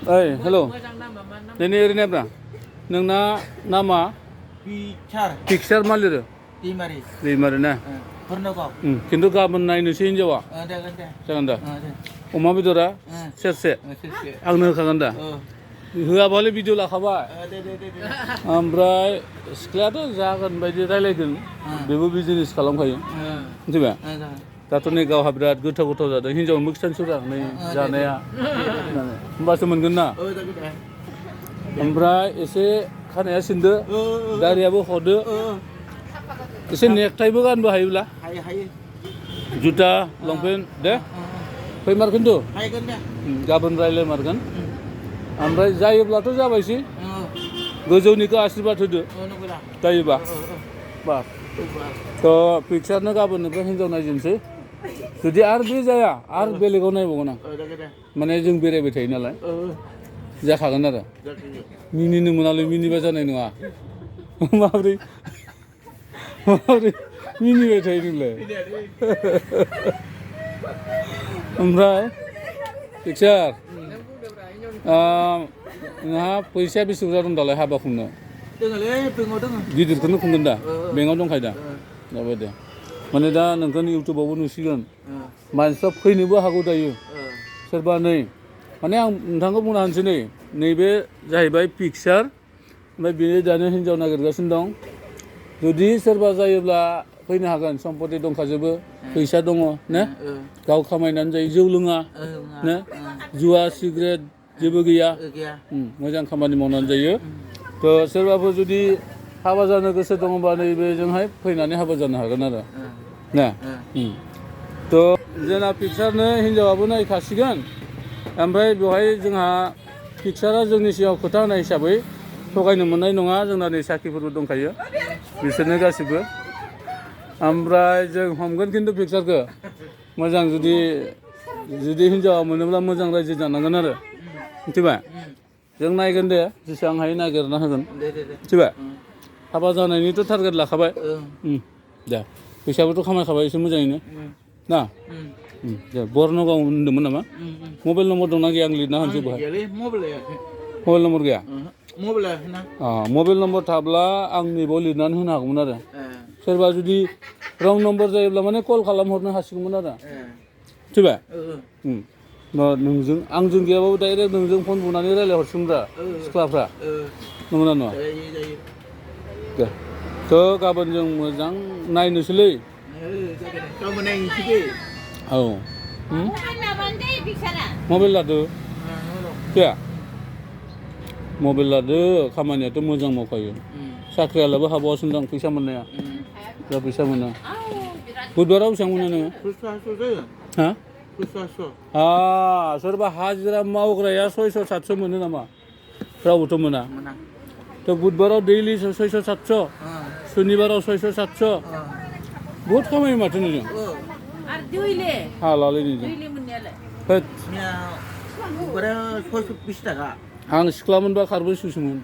ओइ हेल' दिनै ओरैनो ब्रा नोंना नामा पिक्सार मा लिरो दैमारि ना खिन्थु गाबोन नायनोसै हिनजावा जागोन दा अमा बेदरा सेरसे आंनो होखागोन दा होआबालाय भिडिअ लाखाबाय ओमफ्राय सिख्लायाथ' जागोन बायदि रायलायगोन बेबो बिजनेस खालामखायो मिथिबाय दाथ' नै गावहा बिराद गोथाव गोथाव जादों हिनजावनोबो खिथानोसै नै जानाया होमबासो मोनगोन ना ओमफ्राय एसे खानाया सिनदो दारियाबो हदो एसे नेकटाइबो गानबो हायोब्ला जुथा लंपेन्ट दे फैमारगोनथ' गाबोन रायलायमारगोन ओमफ्राय जायोब्लाथ' जाबायसै गोजौनिखौ आशीर्बाद होदो जायोबा बास थ' पिक्सारनो गाबोननिफ्राय हिनजाव नायजेनसै जुदि आरो बे जाया आरो बेलेगाव नायबावगोन आं माने जों बेरायबाय थायो नालाय जाखागोन आरो मिनिनो मोनालै मिनिबा जानाय नङा माबोरै मिनिबाय थायो नोंलाय ओमफ्राय पिक्सार नोंहा फैसाया बेसे बुरजा दं दालाय हाबा खुंनो गिदिरखौनो खुंगोन दा बेंकआव दंखायो दा जाबाय दे माने दा नोंखौनो इउटुबावबो नुसिगोन मानसिफ्रा फैनोबो हागौ दायो सोरबा नै माने आं नोंथांखौ बुंना होनोसै नै नैबे जाहैबाय पिक्सार ओमफ्राय बेयो दानो हिनजाव नागिरगासिनो दं जुदि सोरबा जायोब्ला फैनो हागोन सम्पति दंखाजोबो फैसा दङ ने गाव खामायनानै जायो जौ लोङा ने जुवा सिगारेट जेबो गैया मोजां खामानि मावनानै जायो थ' सोरबाफोर जुदि हाबा जानो गोसो दङबा नैबेजोंहाय फैनानै हाबा जानो हागोन आरो ना थ' जोंना पिक्सारनो हिनजावाबो नायखासिगोन ओमफ्राय बेवहाय जोंहा पिक्सारा जोंनि सिगाङाव खोथा होनाय हिसाबै थगायनो मोननाय नङा जोंना नै साखिफोरबो दंखायो बिसोरनो गासिबो ओमफ्राय जों हमगोन खिन्थु पिक्सारखौ मोजां जुदि हिनजावा मोनोब्ला मोजां रायजो जानांगोन आरो मिथिबाय जों नायगोन दे जेसेबां हायो नागिरना होगोन मिथिबाय हाबा जानायनिथ' टारगेट लाखाबाय दे फैसाबोथ' खामायखाबाय एसे मोजाङैनो ना दे बरनगाव होनदोंमोन नामा मबाइल नम्बर दंना गैया आं लिरना होनोसै बेहाय मबाइल नम्बर गैया मबाइल नम्बर थाब्ला आं नैबाव लिरनानै होनो हागौमोन आरो सोरबा जुदि रं नम्बर जायोब्ला माने कल खालामहरनो हासिगौमोन आरो मिथिबाय नोंजों आंजों गैयाबाबो डाइरेक्ट नोंजों फन बुनानै रायज्लायहरसिगोनब्रा सिख्लाफ्रा नंगौना नङा दे थ' गाबोन जों मोजां नायनोसैलै औ मबाइल लादो क्या मबाइल लादो खामानियाथ' मोजां मावखायो साख्रियालाबो हाबावासिनो दं फैसा मोननाया दा फैसा मोनो बुधबाराव बेसेबां मोनो नोङो हा सोरबा हाजिरा मावग्राया 600 700 मोनो नामा रावबोथ' मोना थ' बुधबाराव दैलि 600 700 सुनिबाराव 600 700 बहुत खामायो माथो नोंजों हालालै नोंजों आं सिख्लामोनबा खारबोसुसोमोन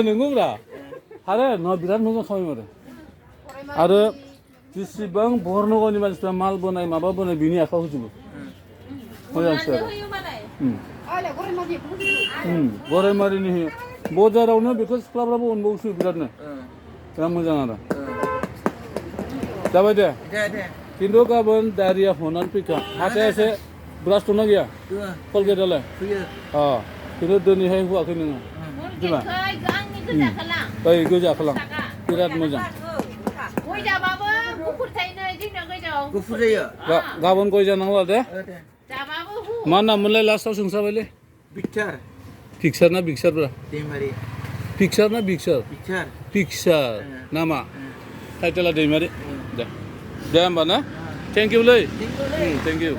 नंगौब्रा आरो नोंहा बिराद मोजां खामानि मावदों आरो जेसेबां बरनगावनि मानसिफ्रा माल बोनाय माबा बोनाय बिनि आखायाव होजोबो मोजांसो आरो गरायमारिनि होयो बजारावनो बेखौ सिख्लाफ्राबो अनबावोसो बिरादनो बिराद मोजां आरो जाबाय दे खिन्थु गाबोन दारिया हनानै फैखा हाथाया एसे ब्रास दंना गैया कलगेटआलाय खिन्थु दिनैहाय होआखै नोङो मिथिबा ओइ गोजा खालाम बिराद मोजां गुफुर जायो गाबोन गय जानांगौ दे मा नाममोनलाय लास्टआव सोंसाबायलै पिक्सार ना बिक्सारब्रा पिक्सार ना बिक्सार पिक्सार नामा टाइटेला दैमारि दे होमबा ना थेंक इउलै थेंक इउ